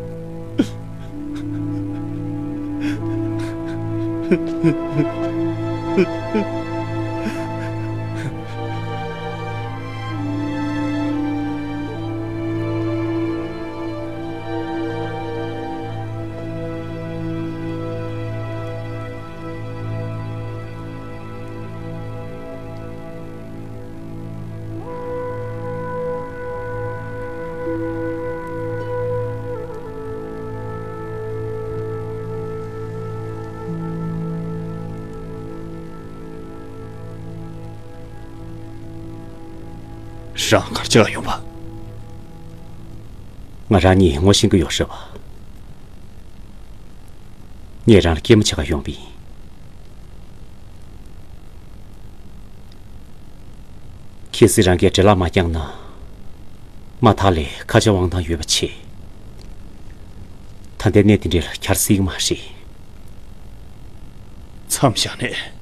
རང་ག་རེ་བྱེད་ག་ཡོང་པ། ང་རང་གཉིས་ངོ་ཤེས་ཀྱི་ཡོད་རེད་པ། ངས་རང་ལ་སྐྱེལ་མ་བྱེད་ག་ཡོང་པ་ཡིན། གལ་སྲིད་རང་གིས་འདྲེ་ལག་མ་བརྐྱངས་ན། མ་ཐག་ལས་ཁ་ཆེ་དབང་ཐང་ཡོད་པ་བྱེད། ད་ལྟའི་གནས་འདི་འདྲ་ལ་འཁྱར་སྲིད་ཀྱི་མ་རེད། མཚམས་བཞག་ནས།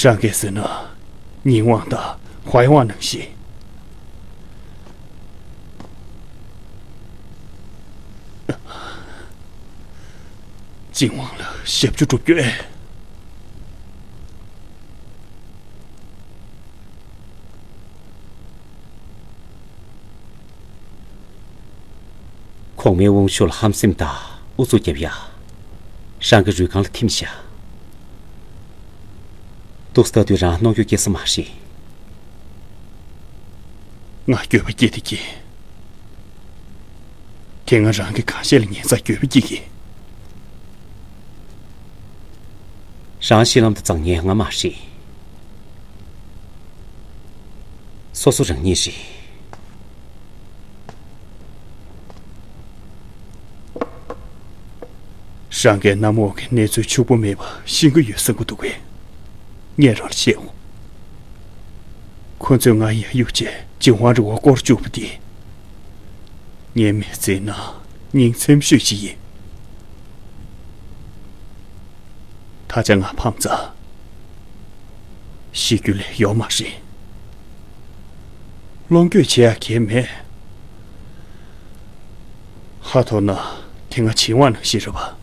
རང་གིས་ཟེར་ན། ཉིན་དབང་དང་ཧྭ་ཡི་དབང་ནང་བཞིན། ཅིན་དབང་ལ་ཞབས་ཞུ་སྒྲུབ་རྒྱུ་ཨེ། གོང་མའི་དབང་ཤུགས་ལ་ཧམ་སེམས་དང་ཨུ་ཚུགས་རྒྱབ་ཡ། རང་གི་རུས་རྐང་ལ་ཐིམ་ཤག་འདུག་སེ་ལྟ་དུས་རང་གནོང་འགྱོད་སྐྱེ་ས་མ་རེད། ང་འགྱོད་པ་སྐྱེས་དེ་སྐྱེས། དེ་སྔ་རང་གི་གང་བཤད་ལ་ཉན་ས་འགྱོད་པ་སྐྱེ་གི། རང་གཤིས་ལམ་དུ་བརྩང་ཉན་ང་མ་རེད། སོ་སོ་རང་ཉིད་རེད། རང་གིས་གནམ་འོག་གི་གནས་ཚུལ་ཕྱུག་པོ་མེད་པ་ཤེས་ཀྱི་ཡོད་བསམ་གྱི་འདུག་གས། ངས་རང་ལ་བཤད་འོང་། ཁོ་ཚོས་ང་ཡར་གཡུག་བྱས་ཅིན་ཧྭ་རི་བོར་སྐོར་བཅུག་པ་དེ། ངའི་མི་ཚེའི་ནང་ཉིན་མཚན་ཤོས་ཤིག་ཡིན། ད་ཆ་ང་ཕམ་ཚར། ཤི་རྒྱུ་ལས་ཡོད་མ་རེད། ལོངས་སྤྱོད་བྱེད་ཡག་གང་ཡང་མེད། ཧ་ཐོར་ན་དེ་སྔ་ཅིན་ཧྭ་ནང་བཞིན་རེད་པ།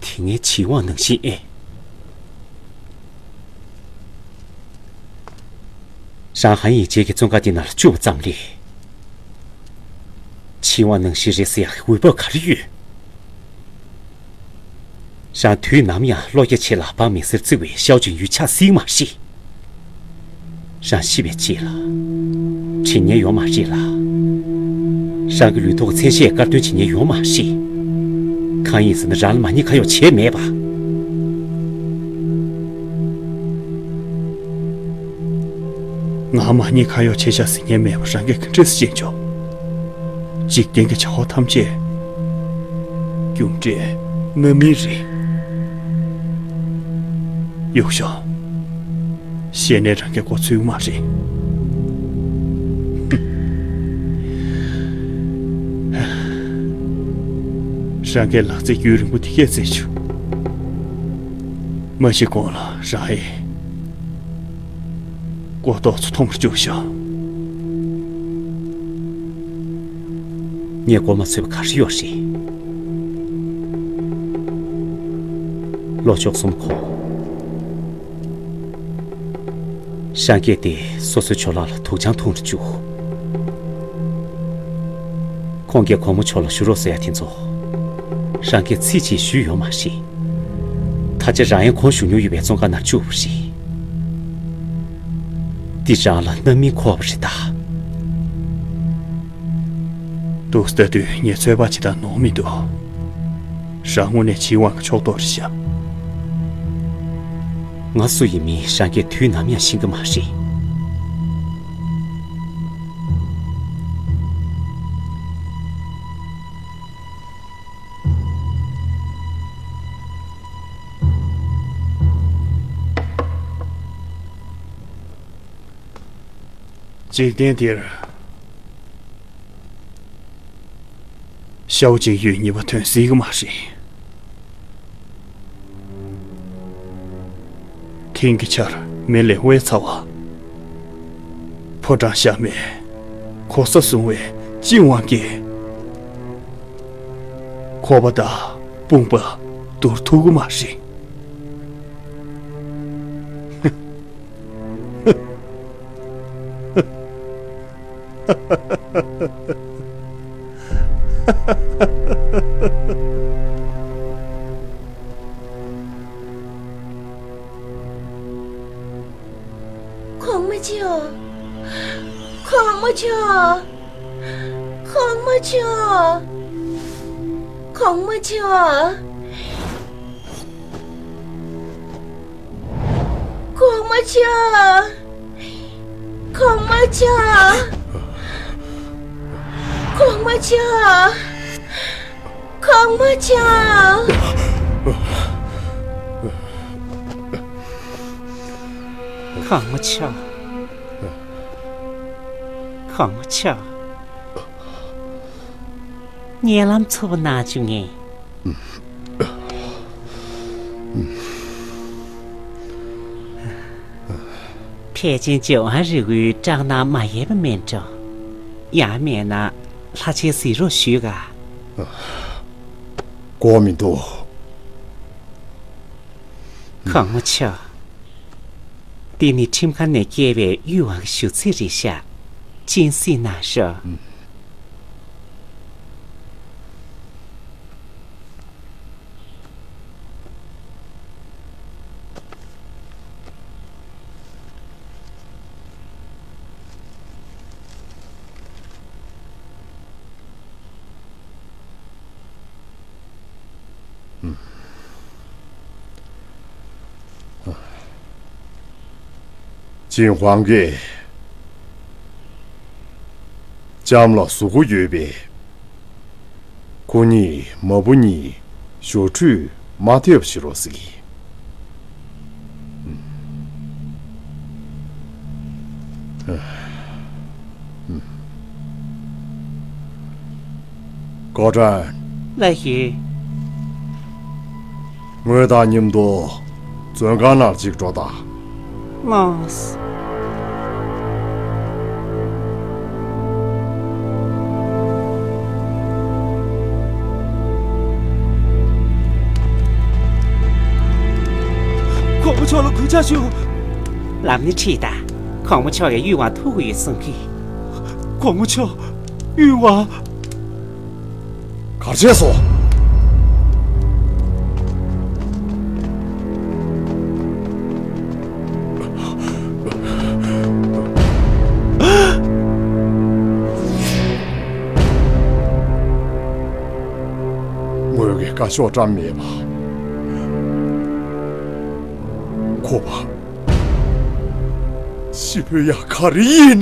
དེ་སྔའི་ཅིན་ཧྭ་ནང་བཞིན་ཨེ། རང་ཧན་ཡིན་ཅེ་གི་བཙོན་ཁང་དེ་ནང་ལ་བཅུག་པ་ཙམ་ལས། ཅིན་ཧྭ་ནང་བཞིན་རེད་ཟེར་ཡག་འོས་བབ་ག་རེ་ཡོད། རང་དུས་ནམ་ཡང་བློ་རྒྱ་ཆེ་ལ་འབངས་མི་སེར་བརྩི་བའི་ཤའོ་ཅིན་ཡུས་ཆགས་སྲིད་མ་ཤི། རང་ཤི་བའི་རྗེས་ལ། དྲི་ཉེན་ཡོད་མ་རེད་ལ། རང་གི་ལུས་ཐོག་མཚན་ཤས་དཀར་འདོན་བྱེད་ཉེན་ཡོད་མ་རེད། གང་ཡིན་ཟེར་ན་རང་ལ་མ་ཉེས་ཁ་གཡོགས་བྱས་མེད་པ། ང་མ་ཉེས་ཁ་གཡོགས་བྱས་ཤག་ཟེར་མཁན་མེད་པ་རང་གིས་ག་འདྲས་སེ་ཤེས་ཆོག་འཇིག་རྟེན་གྱི་བྱ་བ་ཐམས་ཅད་རྒྱུ་འབྲས་རྣམ་སྨིན་རེད། གཡུག་ཞོག། ཤེས་ནས་རང་གི་མགོ་ཚོས་མ་རེད། རང་གི་ལག་རྩལ་རྒྱུན་རིང་པོ་དེ་གས་རྩེད་བཅུག། མ་གཞི་གོང་ལ་རང་ཨེ། མགོ་ཏོག་ཙམ་མཐོང་བར་བཅུག་ཤོག། ངས་མགོ་མ་ཚོས་པ་ག་རེ་ཡོད་རེད། ལྷོ་ཕྱོགས་གསུམ་ཁོང་། རང་སྐད་དེ་སོ་སོའི་ཇོ་ལགས་ལ་དུག་ཆང་འཐུང་རུ་བཅུག། ཁོང་གིས་གོང་མ་མཆོག་ལ་ཞུ་རོགས་ཟེར་ཡ་དེ་ཚོ། རང་སྐད་ཚིག་གཅིག་ཞུས་ཡོད་མ་རེད། ད་ཆ་རང་ཡང་ཁོང་བཞུགས་མྱོང་ཡོད་པའི་བཙོན་ཁང་ནང་བཅུག་པ་རེད། འདི་རང་ལ་རྣམ་སྨིན་འཁོར་བ་རེད་ད། འདུག་ལྟ་དུས་ངས་ཚོད་དཔག་བྱེད་སྟངས་ནོར་མི་འདུག། རང་དངོས་གནས་ཕྱིའི་དབང་གི་ཕྱོགས་གཏོགས་རེད་ཤག། ང་སུ་ཡིན་མིན་རང་གིས་དུས་ནམ་ཡང་ཤེས་ཀྱི་མ་རེད། འཇིག་རྟེན་འདིར། ཤའུ་ཅིན་ཡུས་ཉེས་པ་ཐོན་སྲིད་ཀྱི་མ་རེད། ཐེངས་ཀྱི་ཆར་མེ་ལས་དབའི་ཚ་བ། ཕོ་བྲང་ཤ་མེད་གོ་ས་བཟུང་བའི་སྤྱི་དབང་གིས། ཁོ་པ་དང་དཔུང་པ་བསྡུར་ཐུབ་ཀྱི་མ་རེད། གོང་མ་མཆོག། གོང་མ་མཆོག། གོང་མ་མཆོག། གོང་མ་མཆོག། གོང་མ་མཆོག། གོང་མ་མཆོག། གོང་མ་མཆོག། གོང་མ་མཆོག། གོང་མ་མཆོག། གོང་མ་མཆོག། ཉེ་ལམ་ཚུར་གནང་བཅུག་ངེས། ཕལ་ཆེར་ལྗོན་དབང་རི་བོའི་སྐྲག་སྣང་མ་ཡལ་བ་མིན་འགྲོ། ཡང་མིན་ན་ལྷ་ཆེན་གཟིགས་རོགས་ཞུས་ག། དགོས་མི་འདུག། གོང་མ་མཆོག། འདི་ནི་ཁྲིམས་ཁང་ནས་བསྐྱལ་བའི་ཡུལ་དབང་གི་ཞུ་ཚིག་རེད་ཤག། སྤྱན་གཟིགས་གནང་ཤོག། ཅིན་ཧུང་གིས་ལྕམ་ལ་གཟུགས་པོ་ཡོད་པས། ཁོ་གཉིས་མ་བུ་གཉིས་ཞོ་ཁྲུས་མ་ཐེབས་ཤིག་རོགས་ཟེར་གྱི། ཀོ་ཀྲན། ལགས་ཡོད། ངོས་དང་མཉམ་དུ་བཙོན་ཁང་ནང་གཅིག་འགྲོ་དང་། ལགས། གོང་མ་མཆོག་ལ་གུས་ཕྱག་ཞུ། ལམ་ནས་ཁྲིད་དང་། གོང་མ་མཆོག་གིས་ཡུལ་དབང་ཐུག་གི་ཡོད་གསུང་གི། གོང་མ་མཆོག། ཡུལ་དབང་། གར་བྱས་སོང་། ངོས་ཀྱིས་བཀའ་ཤོག་བཀྲམ་མེད་པ། ཁོ་པ། ཕུལ་ཡག་ག་རེ་ཡིན་ན།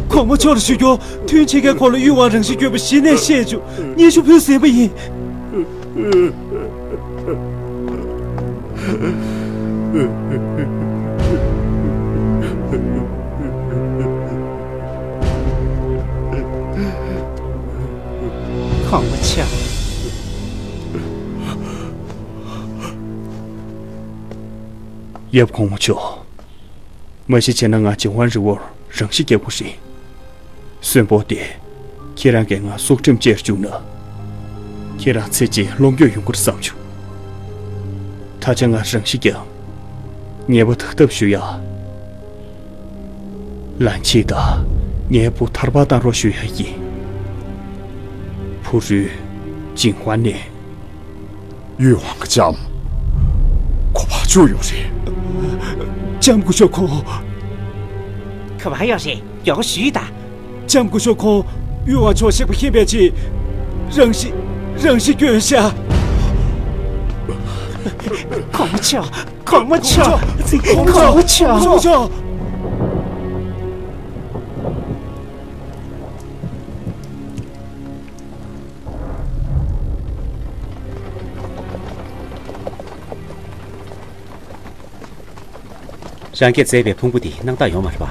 གོང་མ་མཆོག་ལ་ཞུ་རྒྱུ། ཐུན་ཕྱེད་ཀའི་སྐོར་ལ་ཡུལ་དབང་རང་ཤི་སྐྱོན་པ་གཞི་ནས་བཤད་བཅུག་སྙན་ཞུ་ཕུལ་ཟིན་པ་ཡིན། གོང་མ་མཆོག་ཡབ་གོང་མ་མཆོག་མ་གཞི་བྱས་ན་ང་རྗེ་དབང་རི་བོར་རང་ཤི་རྒྱག་དགོས་རེད། གསོན་པོ་དེ། ཁྱེད་རང་གིས་ང་སྲོག་ཁྲིམས་བཅད་བཅུག་ན། ཁྱེད་རང་ཚེ་གཅིག་ལོངས་སྤྱོད་ཡོང་གི་རེད་བསམ་བྱུང་། ད་ཆ་ང་རང་ཤི་ཀྱང་། ངེས་པ་དག་ཐབས་ཞུ་ཡ། ལན་ཆེད་དུ་ངའི་བུ་ཐར་པ་བཏང་རོགས་ཞུ་ཡ་ཡིན། བུ་རུ་ཅིང་ཧྭ་ནས། ཡུལ་དབང་གི་ལྕམ། ཁོ་ཕར་ཕྱོགས་ཡོད་རེད། ལྕམ་སྐུ་ཞབས་ཁོང་། ག་པར་ཡོད་རེད། མགྱོགས་པོ་ཞུས་དང་། ལྕམ་སྐུ་ཞབས་ཁོང་། ཡུལ་དབང་མཆོག་གཤེགས་པ་མཁྱེན་པའི་ཆེད། རང་ཤི། རང་ཤི་སྐྱོན་ཤག་གོང་མ་མཆོག་གོང་མ་མཆོག་གོང་མ་མཆོག་གོང་མ་མཆོག་རང་གིས་མཛད་པའི་ཕུང་པོ་འདི་སྣང་དག་ཡོད་མ་རེད་པ།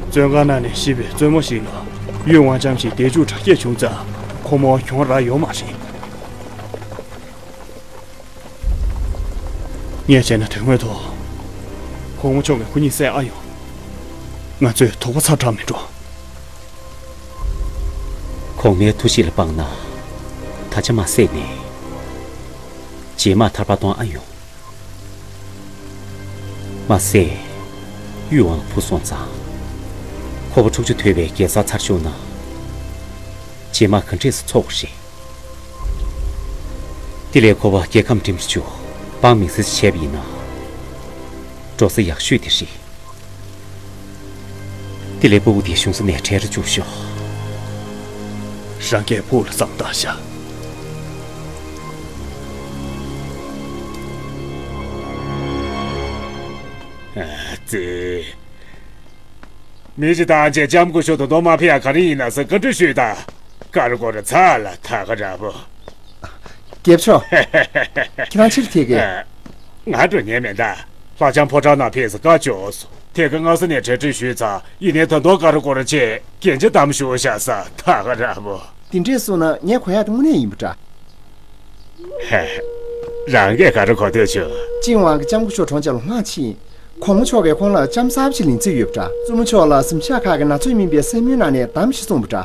བཙོན་ཁང་ནང་ནས་ཤི་བའི་བཙུན་མོ་ཞིག་ལ་ཡུལ་དབང་ལྕམ་ཞིག་བདེ་འཇུག་དྲག་སྐྱེད་བྱུང་ཙང་ཁོ་མོ་གྱོང་རག་ཡོད་མ་རེད། ངས་བྱས་ན་དོན་དངོས་ཐོག་གོང་མ་མཆོག་གིས་ཁོ་གཉིས་བསད་ཨ་ཡོང་། ང་ཚོས་དོགས་པ་ཚ་དྲགས་མི་འགྲོ། གོང་མའི་ཐུགས་གཤིས་ལ་དཔག་ན། ད་ཆ་མ་བསད་ནས། རྗེས་མ་ཐར་པ་གཏོང་ཨ་ཡོང་། མ་བསད། ཡུལ་དབང་བུད་སོང་ཙང་། ཁོ་བོ་འཁྲུག་ཆ་དོད་པའི་རྒྱལ་སར་ཚར་བཅུག་ན། རྗེས་མ་ག་འདྲས་སེ་འཚོ་དགོས་རེད། དེ་ལས་ཁོ་བོ་རྒྱལ་ཁམས་འགྲིམ་དུ་བཅུག་འབངས་མི་སེར་བྱས་པ་ཡིན་ན། འགྲོ་ས་ཡག་ཤོས་དེ་རེད། དེ་ལས་སྤུ་གུ་དེ་གཞུང་ས་ནས་བྲལ་དུ་བཅུག་ཤོག་རང་གིས་སྤུ་གུ་ལ་བསམ་བཏང་ཤག་ཨ་ཙི། མི་ཞིག་བཏང་རྗེས་ལྕམ་སྐུ་ཞབས་ད་དུང་མ་ཕེབས་ཡ་ག་རེ་ཡིན་ན་ཟེར་བཀའ་འདྲི་ཞུས་དང་། ཀ་རུ་ཀོ་རུ་ཚ་ལ་ད་ག་འདྲ་པོ། རྒྱལ་པོ་མཆོག་ཁྱེད་རང་ཕྱིར་ཐད་ཀྱི། ང་འགྲོ་ཉན་མེད་ད། ལྷ་ལྕམ་ཕོ་བྲང་ནང་ཕེབས་སུ་བཀའ་བཅོལ་སོང་། ཐད་ཀར་སྔ་ས་ནས་གྲ་སྒྲིག་ཞུས་ཚར། ཡིན་ནའི་ད་དུང་ཀ་རུ་ཀོ་རུ་བྱས་གན་རྒྱ་བསྡམས་བཞུགས་ཤག་ས་ད་ག་འདྲ་པོ། དེ་འདྲས་གསུངས་ན་ངས་གོ་ཡག་དེ་དངོས་གནས་ཡིན་པ་འདྲ། ཧེ། རང་གིས་ག་རེ་གོ་ཐོས་བྱུང་། ཅིན་ཝང་གིས་ལྕམ་སྐུ་ཞབས་གྲོངས་ཆ་ལ་ལྷང་ཕྱིན། གོང་མ་མཆོག་གིས་ཁོང་ལ་ལྕམ་གསར་པ་ཞིག་ལེན་རྩིས་ཡོད་པ་འདྲ། བཙུན་མོ་མཆོག་ལ་གཟིམ་ཤག་ཁག་གི་ན་ཚོད་སྨིན་པའི་སེན་མོའི་ནང་ནས་འདམ་ཞིག་གསུངས་པ་འདྲ།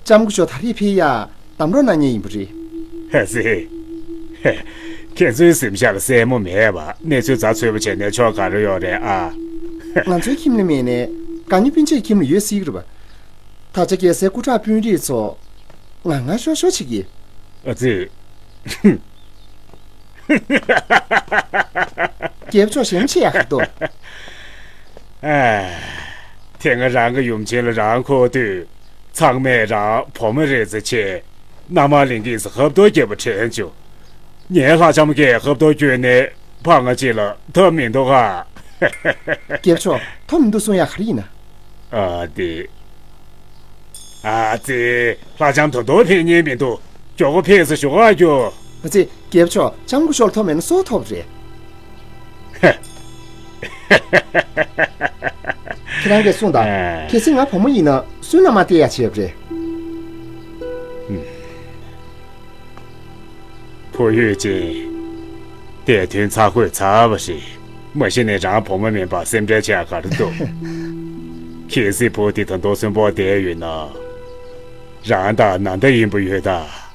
ལྕམ་སྐུ་ཞབས་ད་རེས་ཕེབས་ཡ་གདམ་རོགས་གནང་མཁན་ཡིན་པ་རེད། ཧ་ཟེ། ཧེ། ཁྱེད་ཚོའི་གཟིམ་ཤག་ལ་སེན་མོ་མེད་པ། གནས་ཚུལ་རྩ་ཚོད་པོ་བྱས་ནས་ཆོ་ག་རེ་ཡོད་རེད་ཨ། ང་ཚོའི་ཁྱིམ་ལ་མེད་ནའི་དགའ་ཉེ་སྤུན་མཆེད་ཁྱིམ་ལ་ཡོད་སྲིད་ཀྱི་རེད་པ། ད་ཆ་རྒྱལ་སའི་སྐུ་དྲག་དཔོན་རིགས་ཚོ་ངར་ངར་ཤོར་ཤོར་བྱེད་ཀྱི། ཨ་ཙི། རྒྱལ་པོ་མཆོག་ཞེ་མ་ཆེ་ཡག་གི་འདུག་ཨ། དེ་སྔ་རང་གི་ཡུམ་ཆེན་ལ་རང་འཁོར་དུས། ཚང་མས་རང་བུ་མོ་རེད་ཟེར་བྱས། མནའ་མ་ལེན་གྱིས་ཧབ་ཐོབ་རྒྱབ་པ་དྲན་བྱུང་། ངའི་ལྷ་ལྕམ་གྱིས་ཧབ་ཐོབ་བསྐྱོན་ནས་ཕ་ང་གཅིག་ལ་ཐབས་མི་འདུག་ག་རྒྱལ་པོ་མཆོག་ཐབས་མི་འདུག་གསུང་ཡག་ག་རེ་ཡིན་ན། ཨ་དེ། ཨ་ཙི། ལྷ་ལྕམ་ད་དུང་ཕེབས་མཁན་མི་འདུག་མགྱོགས་པོ་ཕེབས་སུ་ཞུ་ག་རྒྱུ། ཨ་ཙི། རྒྱལ་པོ་མཆོག་ལྕམ་སྐུ་ཞབས་ལ་ཐོབ་མེད་ན་སུ་ཐོབ་རེད། ཁྱེད་རང་གིས་གསུངས་དང་། ཨ། གལ་སྲིད་ང་བུ་མོ་ཡིན་ན་སུའི་མནའ་མར་སྟེར་ཡག་བྱས་པ་རེད། བུ་ཡོད་ཅིང་། དེ་དོན་ཚ་ཁོས་ཚ་བ་ཞིག་མ་གཞི་ནས་རང་བུ་མོ་མིན་པ་སེམས་ཁྲལ་བྱེད་ཡག་ག་རེ་འདུག་གལ་སྲིད་བུ་དེ་ད་དུང་གསོན་པོ་བསྡད་ཡོད་ན། རང་དང་ན་མཐའ་ཡིན་པ་ཡོད་ད།